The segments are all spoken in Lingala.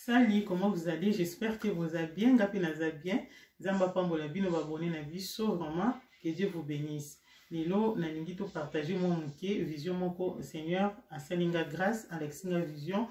Salut, comment vous allez? J'espère que vous allez bien. Nga pe naza bien. Nzambe apambola bino ba abonné na biso vraiment que Dieu vous bénisse. Lelo nalingi to partager mwa moke vision moko Seigneur asali nga grâce alakisi nga vision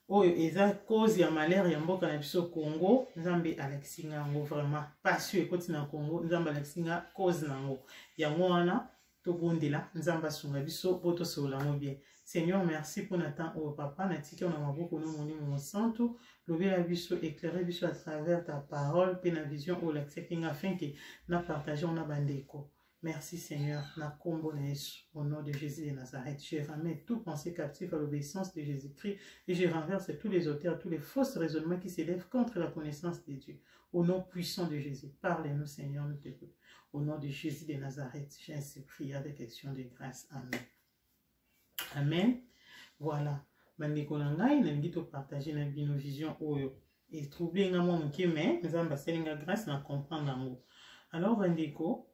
oyo eza cause ya malheur ya mboka na biso Congo. Nzambe alakisi nga yango vraiment pasi oyo ekoti na Congo, Nzambe alakisi nga cause na yango. Yango wana Tobondela Nzambe asunga biso po tosolola yango bien. Seigneur merci pona temps oyo papa natiki yango na maboko no Molimo Mosantu lobela biso éclairer biso à travers ta parole pe na vision oyo olakisaki nga afin que na partager yango na bandeko. Merci Seigneur na kombo na Yesu au nom de Jésus de Nazareth. Je ramène tout pensée captive à l'obéissance de Jésus-Christ et je renverse tous les auteurs, tous les fausses raisonnements qui s'élèvent contre la connaissance de Dieu. Au nom puissant de Jésus, parlez-nous Seigneur, nous t'écoutons. Au nom de Jésus de Nazareth, j'ai ainsi prié avec action de grâce. Amen. Amen. Voilà. Bandeko na ngai nalingi topartage na bino vision oyo etrouble nga mwa moke mais nzambe asali nga grâce na comprendre yango. Alors bandeko,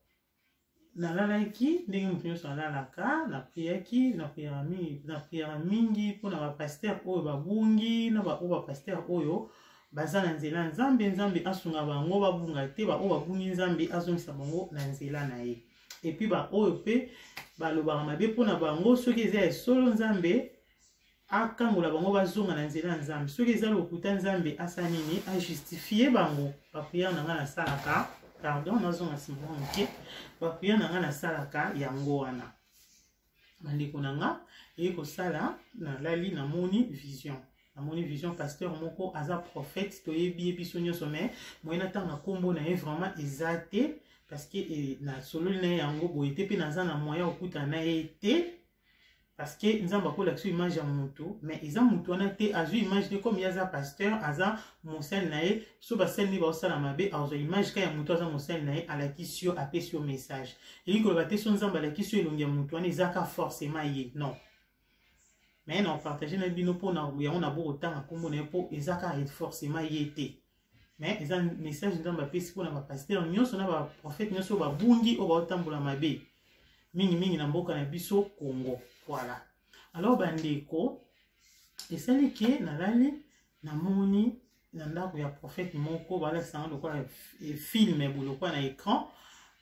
nalalaki ndenge moto nyonso alalaka, napriaki, napriaka mingi mpona bapaster oyo babungi na baoyo bapaster oyo baza na nzela ya Nzambe, Nzambe asunga bango babunga te, baoyo babungi Nzambe azongisa bango na nzela na ye. Epuis baoyo mpe balobaka mabe mpo na bango, soki eza ya solo Nzambe akangola bango bazonga na nzela ya Nzambe, soki eza lokuta Nzambe asala nini? Ajustifie bango. Bapriere na ngai nasalaka, pardon, nazonga nsima mwa moke, bapriere na ngai nasalaka yango wana. Bandeko na nga, eye kosala, nalali namoni vision. Namoni vision pasteur moko aza prophète, toyebi ye biso nyonso, mais moyen natanga nkombo na ye vraiment eza te, parce que eh, nasololi na ye yango boye te, mpe naza na moyen okutana na ye te, parce que Nzambe akolakisa image ya mutu, mais eza mutu wana te, azwi image te, comme ye aza pasteur, aza mosali na ye, so basali nde baosala mabe, azwa image ka ya mutu aza mosali na ye, alakisi yo, apesi yo message. Elingi koloba te so Nzambe alakisi yo elongi ya mutu wana eza ka forcément ye, non. Mais na partager na bino mpo na yango na bokotanga nkombo na ye mpo eza ka forcément ye te. Mais eza message Nzambe apesi mpo na ba pasteur nyonso na ba prophète nyonso oyo babungi oyo baotambola mabe mingimingi na mboka na biso Congo. Voilà. Alors bandeko, esali ke nalali namoni na ndako ya prophète moko balakisa yango lokola film boye lokola na écran.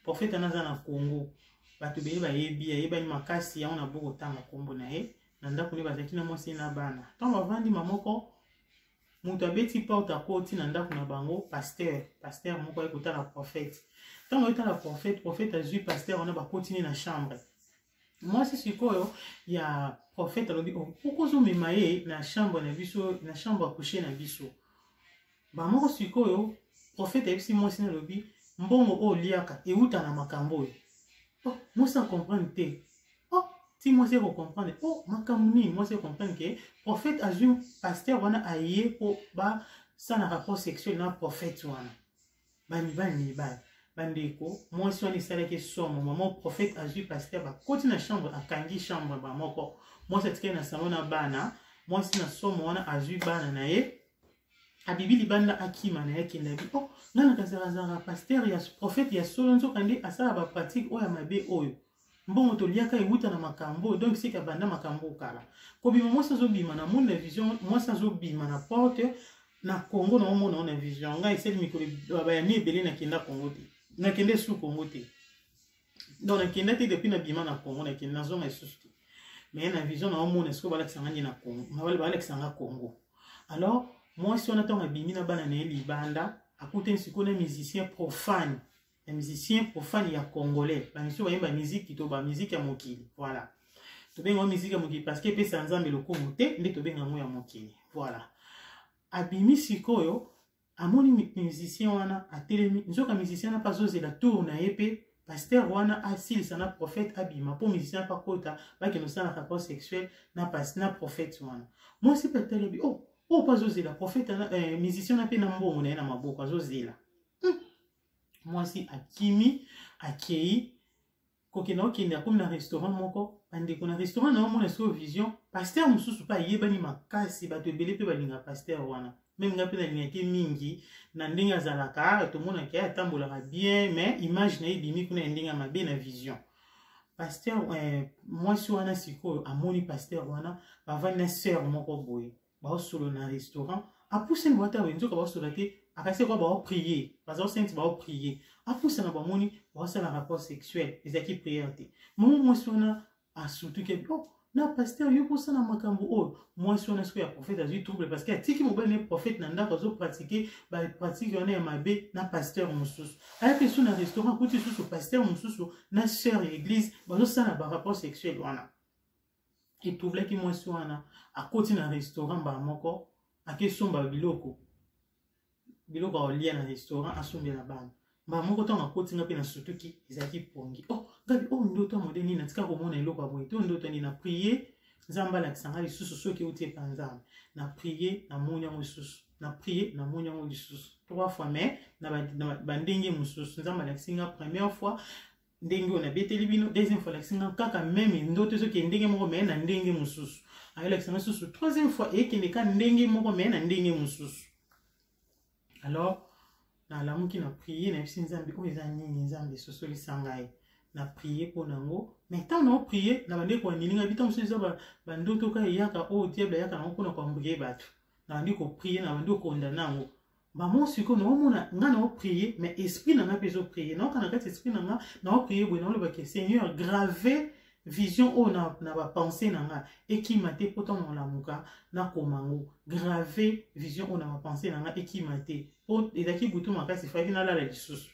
Prophète wana aza na Congo, bato ebele bayebi, ayebani makasi, yango na bokotanga nkombo na ye. Na ndako nde bazalaki na mwasi na bana. Ntango bavandi ma moko, moto abeti porte akoti na ndako na bango, pasteur, pasteur moko aye kotala prophète. Ntango aye kotala prophète, prophète azwi pasteur wana bakoti ne na chambre. Mwasi sikoyo ya prophète alobi, oh, pourquoi ozomema ye na chambre na biso, na chambre à coucher na biso? Ba moko sikoyo prophète ayebisi mwasi na alobi, mbongo oyo oliaka euta na makambo oyo. Oh, mwasi acomprendre te. Oh, ti mwasi akocomprendre, oh, makambo nini? Mwasi acomprendre ke prophète azwi pasteur wana aye po basala rapport sexuel na prophète wana. Bamibali mibali. Bandeko, mwasi wana esalaki somo. Mama prophète azwi pasteur, bakoti na chambre, akangi chambre ba moko. Mwasi atikali na salon na bana. Mwasi na somo wana azwi bana na ye, abibi libanda, akima na ye, akenda bi, oh, nga na kazalazala pasteur ya prophète ya solo, nzoka nde asala ba pratique oyo ya mabe oyo. Mbongo toliaka ewuta na makambo oyo, donc seka banda makambo kala. Kobima mwasi azobima na moni na vision, mwasi azobima na porte na Congo na omona na vision. Ngai esali mikolo bayani ebele nakenda Congo te. Nakende su Congo te. Donc nakenda te depuis nabima na Congo, nakenda nazonga lisusu te. Mais na vision na omona sikoyo balakisa nga nde na Congo, balakisa nga Congo. Alors mwasi wana ntango abimi na bana na ye libanda, akutani sikoyo na musicien profane. Ya musicien profane ya congolais, ba musicien bayemba musique to ba musique ya mokili. Voilà, tobenga yango musique ya mokili parce que epesa Nzambe lokumu te, nde tobenga yango ya mokili. Voilà, abimi sikoyo amoni musicien wana atelemi, nzoka musicien wana mpe azozela tour na ye mpe pasteur wana asilisa na prophète abima mpo musicien mpe akota bakende kosala rapport sexuel na na prophète wana. Mwasi mpe atelemi, oh, oyo mpe azozela prophète wana, musicien wana mpe na mbongo na ye na maboko azozela. Mwasi akimi akei kokende okende akomi na restaurant moko. Bandeko, na restaurant na omona sikoyo vision, pasteur mosusu mpe ayebani makasi, bato ebele mpe balinga pasteur wana, meme ngai mpe nalingaki mingi na ndenge azalaka, tomonaki ye atambolaka bien, mais image na ye ebimi kuna ya ndenge ya mabe na vision. Pasteur, mwasi wana sikoyo amoni pasteur wana bavandi na sœur moko boye, baosolo na restaurant. Apusani bwata boye, nzoka basola te, akasi kwa baoprier, baza senti baoprier. Apusana, bamoni baosala rapport sexuel, ezalaki prière te. Mama mwasi wana asutuki: "Oh, na pasteur yo kosala makambo oyo?" Mwasi wana sikoyo ya prophète azwi trouble, parce que atiki mobali ne prophète na ndako, azopratiquer bapratiques wana ya mabe na pasteur mosusu. Ayaki esu na restaurant, akuti lisusu pasteur mosusu na sœur ya église bazosala barapport sexuel wana. Etroublaki mwasi wana. Akoti na restaurant mbala moko, akesomba biloko, biloko akolia na restaurant, asombela bana. Mbala moko ntango akoti, nga mpe na sutuki, ezalaki pongi. Oh, ngabi: "Oh, ndoto ya modèle nini? Natika komona eloko ya boye te. Ndoto nini?" Na prier, Nzambe alakisa nga lisusu soki euti epa Nzambe. Na prier, namoni yango lisusu. Na prier, namoni yango lisusu trois fois, mais na bandenge mosusu. Nzambe alakisi nga première fois ndenge oyo nabeteli bino, deuxième fois alakisi nga kaka même ndoto, ezokende ndenge moko mais na ndenge mosusu. Ayolakisa nga lisusu troisième fois, ekende ka ndenge moko mais na ndenge mosusu. Alors nalamuki, na prier, nayebisi Nzambe: "Oyo eza nini, Nzambe? Esosolisa ngai." Na prier mpo nango, mais ntango nao prier na bandeko banilinga bi, ntango mosusu eza bandoto ka eyaka oyo diable ayaka nango mpona koembrouiller bato. Nabandi koprier, nabandi kokondana yango. Bamo sikoyo naomona nga naoprier, mais esprit na nga mpe ezoprier. Naoka na kati esprit na nga, naoprier boye, naolobaki: "Seigneur, grave vision oyo na bapensées na nga, ekima te, mpo ntango nalamuka nakoma yango. Grave vision oyo na bapensées na nga, ekima te." Mpo ezalaki butu makasi, faki nalala lisusu.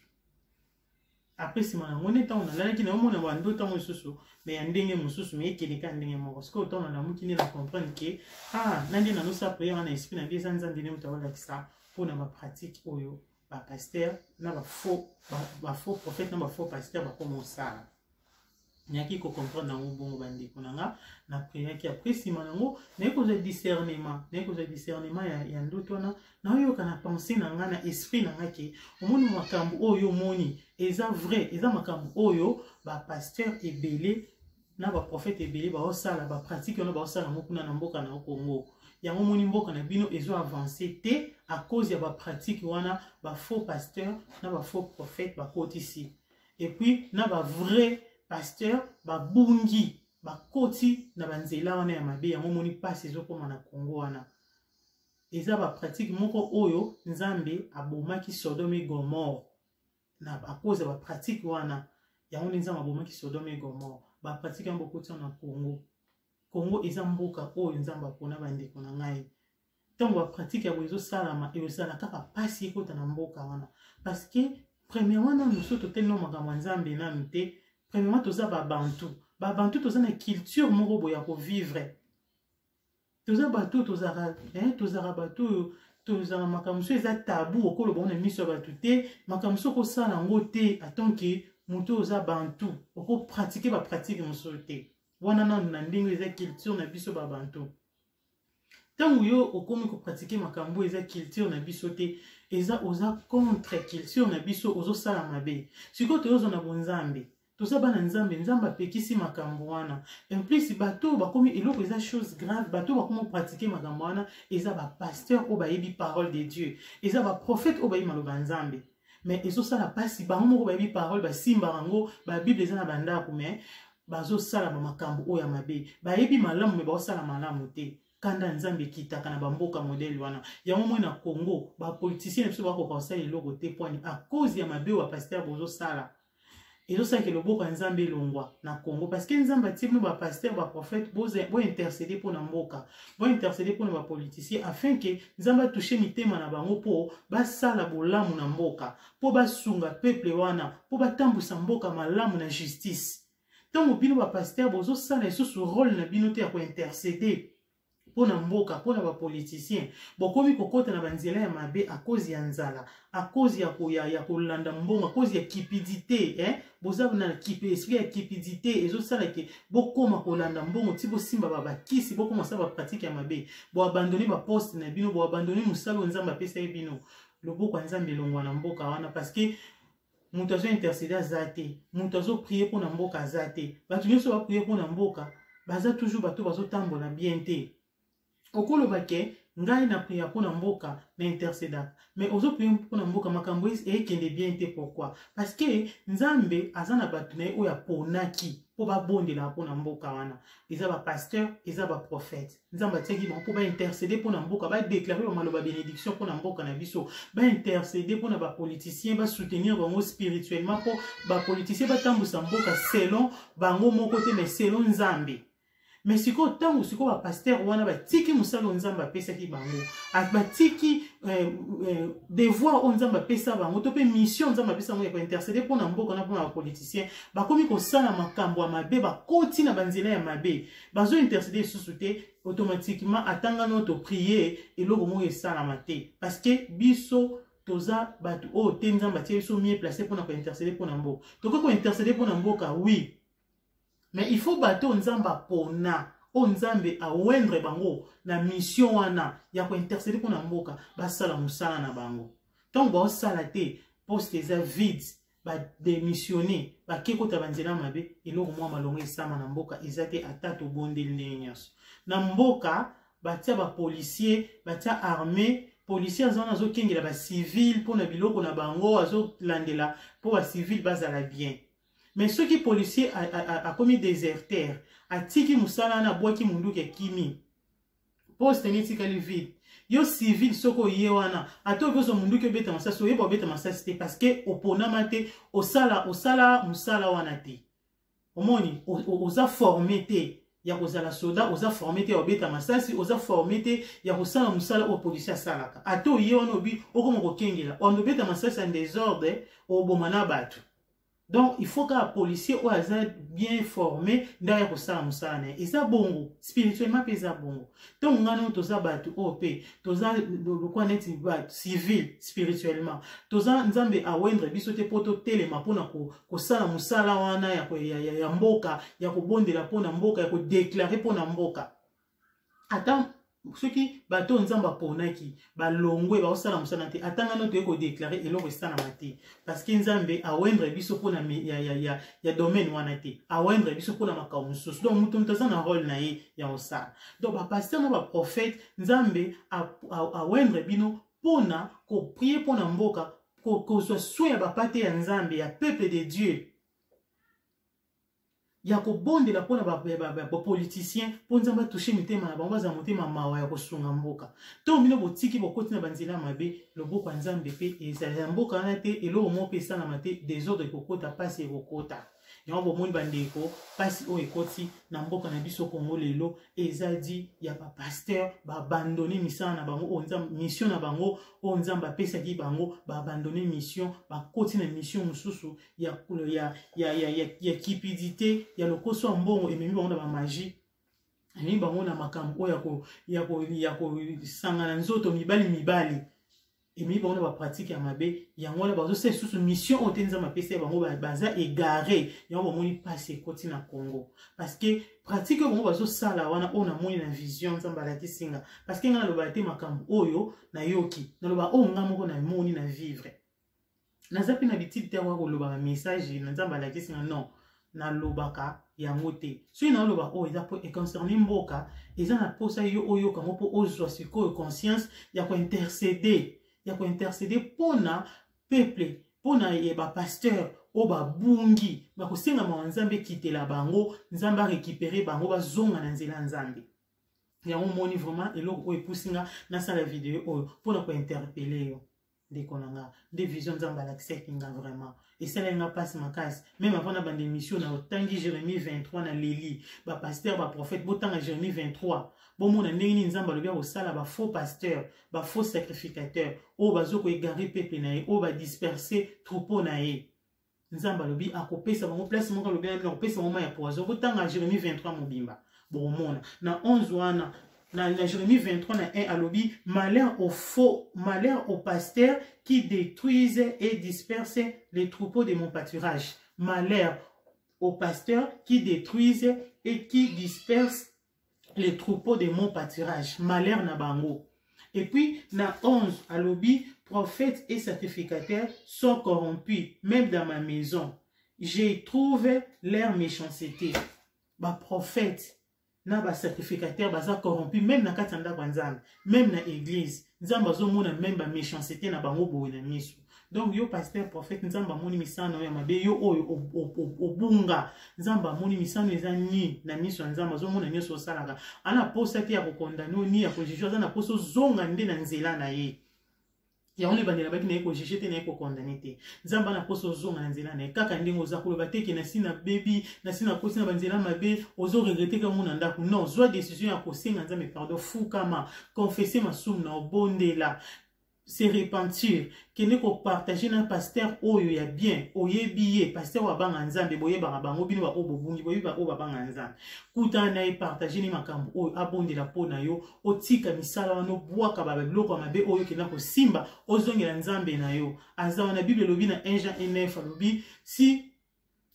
Après, nsima nango nde ntango nalalaki, naomona bando ntango lisusu, mais ya ndenge mosusu, mais ekeleka ndenge moko. Sikoyo ntango nalamuki nde na comprendre que, ah, na nde nanosala prière wana, esprit na bi eza Nzambe nde moto aolakisa mpona bapratiques oyo bapasteurs na bafaux prophète na bafaux pasteur bakoma osala. Nayaki kocomprendre yango bongo, bandeko na nga. Na priaki. Après, nsima nango, naye kozwa discernement, naye kozwa discernement ya ndoto wana. Naoyoka na pensée na nga, na esprit na nga, que omoni makambo oyo omoni eza vrai, eza makambo oyo bapasteurs ebele na baprophètes ebele baosala, bapratiques wana baosala yango kuna na mboka na Congo. Yango omoni mboka na bino ezo avancer te, à cause ya bapratiques wana bafaux pasteur na bafaux prophète bakotisi. Et puis na bavrai pasteur babungi, bakoti na banzela wana ya mabe. Yango omoni mpasi ezokóma na Congo wana. Eza bapratiques moko oyo Nzambe abomaki Sodome et Gomorrhe na à cause ya bapratiques wana. Yango nde Nzambe abomaki Sodome et Gomorrhe. Bapratiques yango bokoti na Congo. Congo eza mboka oyo Nzambe apona. Bandeko na ngai, ntango bapratiques ya boye ezosalama, ezala kaka mpasi ekota na mboka wana, parce que premièrement, nanu so totali no makambo ya Nzambe nanu te. Premièrement, toza babantu. Babantu toza na culture moko boye ya kovivre. Toza bato oyo tozalaka bato oyo tozala makambo mosusu eza tabou, okoloba ngo na miso ya bato te. Makambo mosusu okosala yango te atonke moto oyo oza bantu, okopratiquer bapratiques mosusu te. Wana nanu na ndenge eza culture na biso babantu. Ntango yo okomi kopratiquer makambo eza culture na biso te, eza oza contre culture na biso, ozosala mabe. Sikoyo toyozwa na bonzambe, toza bana Nzambe. Nzambe apekisi makambo wana. En plus, bato oyo bakomi eloko eza chose grave, bato oyo bakomi opratiquer makambo wana eza bapasteurs oyo bayebi parole de Dieu, eza baprophètes oyo bayebi maloba ya Nzambe. Mais ezosala mpasi, bango moko bayebi parole, basimbaka yango, babible eza na bandako, mais bazosala bamakambo oyo ya mabe. Bayebi malamu, mais baosala malamu te. Kanda Nzambe ekitaka na bamboka modèle wana. Yango moi na Congo, bapoliticiens na biso bakoka kosala eloko te poani à cause ya mabe oyo bapasteurs bozosala. Ezosalaka loboko ya Nzambe elongwa na Congo, parce que Nzambe atie bino bapasteurs, baprophètes, bointercéder mpo na mboka, bointercéder mpo na bapoliticiens, afin que Nzambe atoucher mitema na bango mpo basala bolamu na mboka, mpo basunga peuple wana, mpo batambwisa mboka malamu na justice. Ntango bino bapasteurs bozosala lisusu rôle na bino te ya kointercéder mpo na mboka, mpo na bapoliticiens, bokomi kokɔta na banzela ya mabe à cause ya nzala, à cause ya kolanda mbongo, à cause ya cupidité, eh? Boza na esprit ya cupidité, ezosala que bokóma kolanda mbongo ti bosimba bakisi, bokóma osala bapratiques ya mabe, boabandonner bapostes na bino, boabandonner mosala oyo Nzambe apesaki bino. Loboko ya Nzambe elongwa na mboka wana, parce que moto azointercéder aza te, moto azoprier mpo na mboka aza te. Bato nyonso baprier mpo na mboka baza toujours bato bazotambola bien te. Okoloba que Ngai na priya mpo na mboka, na intercedaka, mais ozo prier mpo na mboka, makambo ekende bien te. Pourquoi? Parce que Nzambe aza na bato na ye oyo aponaki mpo babondelaka mpo na mboka wana. Eza bapasteur, eza baprophète. Nzambe atiaki bango mpo baintercéder mpo na mboka, badéclarer bamaloba bénédiction mpo na mboka na biso, baintercéder mpo na bapoliticien, basoutenir bango spirituellement mpo bapoliticien batambusa mboka selon bango moko te, mais selon Nzambe. Mais sikoyo, ntango sikoyo bapasteur wana batiki mosala oyo Nzambe apesaki bango, batiki devoir oyo Nzambe apesa bango, to mpe mission Nzambe apesa bango ya kointercéder mpo na mboka na mpona bapoliticien, bakomi kosala makambo ya mabe, bakoti na banzela ya mabe, bazointercéder lisusu te. Automatiquement, atanga no toprier, eloko moko esalama te, parce que biso toza bato oyo te Nzambe atie biso mieux placé mpona kointercéder mpona mboka. Tokoki kointercéder mpona mboka, oui, mais il faut bato oyo Nzambe apona, oyo Nzambe aoindre bango na mission wana ya kointercéder mpona mboka, basala mosala na bango. Ntango baosala te, poste eza vide, badémissionner, bake kota banzela mabe, eloko mwa malongo esama na mboka eza te. Ata tobondeli ndenge nyonso na mboka, batia bapolicier, batia armée, policier aza wana, azokengela bacivile mpona biloko na bango, azolandela mpo bacivile bazala bien. Mais soki policier akomi déserteur, atiki mosala wana, abwaki munduki, akimi, poste etikali vide. Yo civil, soki oye wana, ata oki ozwa munduki obeta masasi, oyeba obeta masasi te, parce que oponama te, osala osala mosala wana te. Omoni, oza formé te ya kozala soda, oza formé te ya kobeta masasi, oza formé te ya kosala mosala oyo policier asalaka. Ata oye wana, obi okoma kokengela, wanda obeta masasi ya désordre, oboma na bato. Donc il faut kaka policier oyo aza bien formé nde aya kosala mosala na ye. Eza bongo spirituellement mpe, eza bongo. Ntongo ngai nano toza bato oyo mpe toza lokola neti civil spirituellement, toza Nzambe aoindre biso te mpo totelema mpona kosala mosala wana ya mboka, ya kobondela mpona mboka, ya kodéclarer mpona mboka. Ata soki bato oyo Nzambe aponaki balongwe, baosala mosala te, ata ngano toye kodéclarer, eloko esalama te, parce que Nzambe aoindre biso mpona ya domaine wana te, aoindre biso mpona makambo mosusu. Donc moto aza na rôle na ye ya kosala. Donc bapasteur na baprophète, Nzambe aoindre bino mpona koprier mpona mboka, kozwa soin ya bapate ya Nzambe, ya peuple de Dieu, ya kobondela mpona bapoliticien, mpo Nzambe atoucher mitema na bango, bazala motema mawa ya kosunga mboka. Ntongo bino botiki, bokoti na banzela mabe, loboko ya Nzambe mpe ezala ya mboka wana te, eloko moko mpe esalama te, désordre ekokota, mpasi ekokota. Yango bomoni, bandeko, mpasi oyo ekoti na mboka na biso Kongo lelo eza dû ya bapasteur baabandonner misala na bango, oyo mission na bango oyo Nzambe apesaki bango. Baabandonner mission, bakoti na mission mosusu ya cupidité, ya lokoso ya mbongo. Ememi bango na bamagie, ememi bango na makambo oyo ya kosangana nzoto mibali mibali, ememi bango na bapratique ya mabe. Yango wana bazosala lisusu mission oyo te Nzambe apesi bango, baza égaré. Yango bamoni mpasi ekoti na Congo, parce que pratique oyo bango bazosala wana, oyo namoni na vision Nzambe alakisi nga, parce que ngai nalobaka te makambo oyo nayoki, naloba oyo nga moko namoni na vivre. Naza mpe na bitide te akoka koloba bamessage na Nzambe alakisi nga, non, nalobaka yango te. Soki naoloba oyo eza mpo econcerner mboka, eza na mposa yo oyoka yango mpo ozwa sikoyo conscience ya kointercéder, ya kointercéder mpona peuple, mpona ye bapasteur oyo babungi, bakosengama wa Nzambe ekitela bango, Nzambe arécupérer bango, bazonga na nzela ya Nzambe. Yango omoni vraiment eloko oyo epusi nga nasala video oyo mpona kointerpeller yo, ndeko na nga. Nde vision Nzambe alakisaki nga, vraiment esalaki nga mpasi makasi. Même avant na banda émission, na otangi Jérémie 23, na leli. Bapasteur, baprophète, botanga Jérémie 23, bomona ndenge nini Nzambe alobi akosala bafaux pasteur, bafaux sacrificateur oyo bazokoégarer peuple na ye, oyo badisperser troupeau na ye. Nzambe alobi akopesa bango place moko, alobi na bino akopesa bango mai ya poison. Botanga Jérémie 23 mobimba, bokomona na 11 wana, na Jérémie 23 na 1, alobi: "Malheur aux faux, malheur aux pasteurs qui détruisent et dispersent les troupeaux de mon pâturage. Malheur aux pasteurs qui détruisent et qui dispersent les troupeaux de mon pâturage." Malheur na bango. Et puis na 11, alobi: "Prophètes et sacrificateurs sont corrompus, même dans ma maison j'ai trouvé leur méchanceté." Baprophète. Na basacrificateur baza corrompu, même na kati ya ndako ya Nzambe, même na église. Nzambe azomona même baméchanceté na bango boye na miso. Donc yo pasteur, prophète, Nzambe amoni misano ya mabe. Yo oyo obunga, Nzambe amoni misano eza ni na miso ya Nzambe. Azomona nyonso osalaka. Ana posa te ya kocondamner ni ya kojuger, aza na posa ozonga nde na nzela na ye. Yango nde bandela baki na ye kojuger te, na ye kocondamner te. Nzambe ana mposa ozonga na nzela na ye kaka ndenge oza. Koloba te ke nasi nabebi, nasi nakosi na banzela mabe, ozoregretter kango na ndako. Non, zwa décision ya kosenga Nzambe pardon, fukama, confesse masumu na obondela, se repentir, kende kopartager na pasteur oyo ya bien oyebi ye, pasteur oyo abanga Nzambe. Boyebaka bango, bino baoyo bobungi, boyebi baoyo babanga Nzambe. Kutana na ye, partage ni makambo oyo, abondela mpo na yo, otika misala wana, obwaka babiloko ya mabe oyo okenda kosimba, ozongela Nzambe na yo. Aza wana. Bible elobi na 1 Jean 1:9, alobi si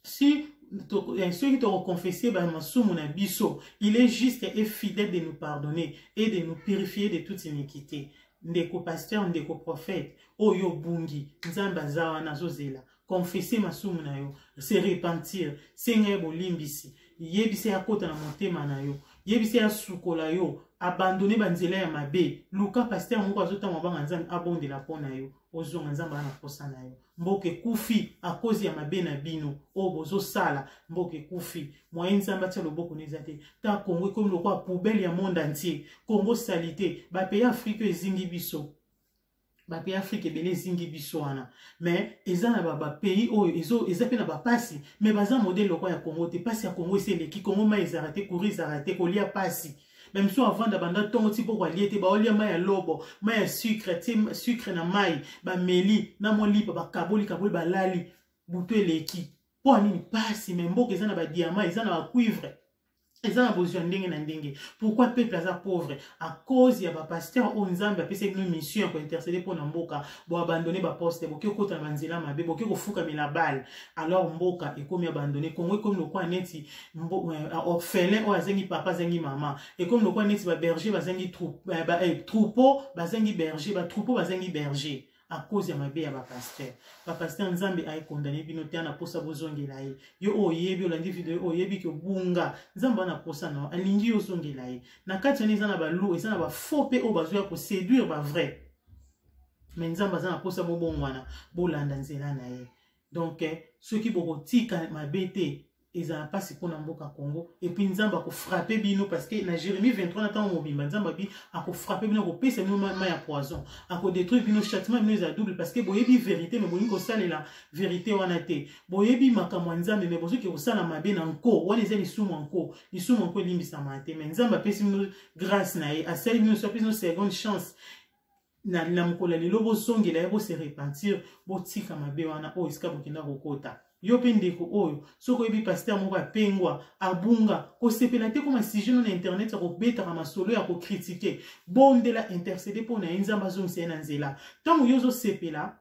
soki tokoconfesser bamasumu na biso, il est juste et fidèle de nous pardonner et de nous purifier de toute iniquité. Ndeko pasteur, ndeko prophète oyo obungi, Nzambe aza wana, azozela. Confesse masumu na yo, se repentir, senga ye bolimbisi, yebisa ye akota na motema na yo, yebisa ye asukola yo, abandonner banzela ya mabe. Luka pasteur moko azotanga banga Nzambe, abondela mpo na yo, ozonga. Nzambe aza na posa na yo. Mboka ekufi à cause ya mabe na bino oyo bozosala. Mboka ekufi, moyen Nzambe atia loboko na eza te. Ta Kongo ekomi lokola poubelle ya monde entier. Kongo saleté. Bapays Afrique oyo ezingi biso, bapays Afrique ebele ezingi biso wana, mais eza na bapays oyo eza mpe na bapasi, mais baza modèle lokola ya Kongo te. Pasi ya Kongo esi eleki. Kongo mai ezalaka te, courant ezalaka te, kolia pasi. Bamisu avanda banda ntongo ti poko alie te. Baolia mai ya lobo, mai ya sucre, tie sucre na mai, bameli na mwa lipa, bakaboli kaboli, balali, butu eleki. Mpo ya nini? Pasi. Mais mboka eza na badiamant, eza na bacuivre, eza na bozwi ya ndenge na ndenge. Pourquoi peuple aza pauvre? À cause ya bapasteur oyo Nzambe apesi bino mission ya kointercéder mpo na mboka, boabandonner baposte, boke kokota na banzela mabe, boke kofukamela Baal. Alors mboka ekomi abandonné. Kongo ekomi lokola neti orphelin oyo azangi papa, azangi mama. Ekomi lokola neti baberger bazangi troupeau, bazangi berger, batroupeau bazangi berger, à cause ya mabe ya bapasteur. Bapasteur, Nzambe ayecondamner bino te, ana mposa bozongela ye. Yo oyo oyebi, olandi video oyo, oyebi ke obunga, Nzambe ana mposa na alingi yo ozongela ye. Na kati wana eza na baloup, eza na bafaux mpe oyo bazoya koséduire bavrai, mais Nzambe aza na mposa bobongwana, bolanda nzela na ye. Donc soki bokotika mabe te, ezala mpasi mpona mboka Congo. Et puis Nzambe akofrapper bino, parce que na Jérémie 23, na ntango mobimba, Nzambe abi akofrapper bino, akopesa bino mai ya poison, akodétruire bino. Châtiment bino ezala double, parce que boyebi vérité, mais bolingi kosalela vérité wana te. Boyebi makambo ya Nzambe, mais bozoki kosala mabe na nko. Wana eza lisumu ya nko. Lisumu ya nko elimbisama te. Mais Nzambe apesi bino grâce na ye, asali bino so, apesi bino seconde chance na mokolo ya lelo. Bozongela ye, bose repentir, botika mabe wana oyo esika bokenda kokota. Yo mpe ndeko oyo, soki oyebi pasteur moko apengwa, abunga, kosepela te koma sujet no na internet ya kobetaka masolo ya kocritiquer. Bondela, intercéder mpo na ye, Nzambe azongisa ye na nzela. Ntango yo ozosepela,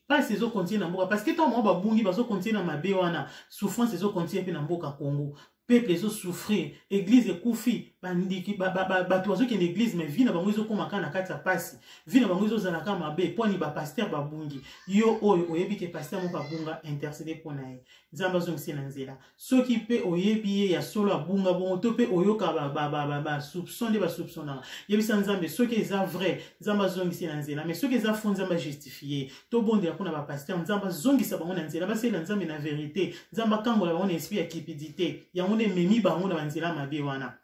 mpasi ezocontinuer na mboka, parce que ntango bango babungi, bazocontinuer na mabe wana, souffrance ezocontinuer mpe na mboka Congo. Peuple ezosouffrir, église ekufi, bandiki bato bazokende église, mais vie na bango ezokóma kaka na kati ya pasi, vie na bango ezozala kaka mabe. Mpwani bapasteur babungi. Yo oyo oyebi ke pasteur moko abunga, intercéder mpo na ye, Nzambe azongisi na nzela. Soki mpe oyebi ye ya solo abunga bongo, to mpe oyoka basoupçon nde basoupçonnaka, yebisa Nzambe. Soki eza vrai, Nzambe azongisi na nzela, mais soki eza faux, Nzambe ajustifier. Tobondela mpona bapasteur, Nzambe azongisa bango na nzela, basalela Nzambe na vérité, Nzambe akangola bango na esprit ya cupidité. Yango nde ememi bango na banzela mabe wana.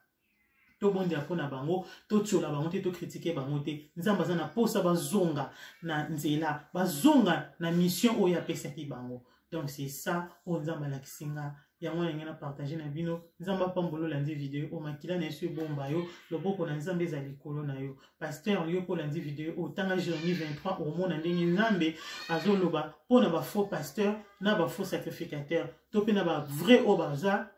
Tobondela mpona bango, totiola bango te, tocritiquer bango te. Nzambe aza na posa bazonga na nzela, bazonga na mission oyo apesaki bango. Donc c'est ça oyo Nzambe alakisi nga, yango wana ndenge na partage na bino. Nzambe apambola. Olandi video oyo, makila na Yesu ebomba yo, loboko na Nzambe eza likolo na yo. Pasteur, yo mpo olandi video oyo, tanga Jérémie 23, omona ndenge Nzambe azoloba mpo na bafaux pasteur, na bafaux sacrificateur, to mpe na bavrai oyo baza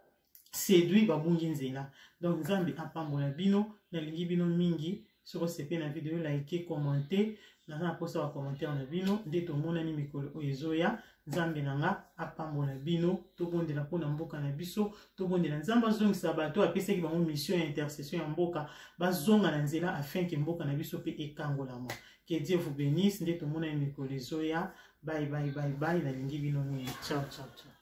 séduit, babungi nzela. Donc Nzambe apambola bino, nalingi bino mingi. Soki osepeli na video, like, commente. Naza na mposa bacommentaire na bino. Nde tomonani mikolo oyo ezoya. Nzambe na nga apambola bino. Tobondela mpona mboka na biso, tobondela Nzambe azongisa bato apesaki bango mission ya intercession ya mboka, bazonga na nzela, afin ke mboka na biso mpe ekangolama. Que Dieu vous bénisse. Nde tomonani mikolo ezoya. Bye bye, bye bye, nalingi bino mingi. Ciao, ciao, ciao.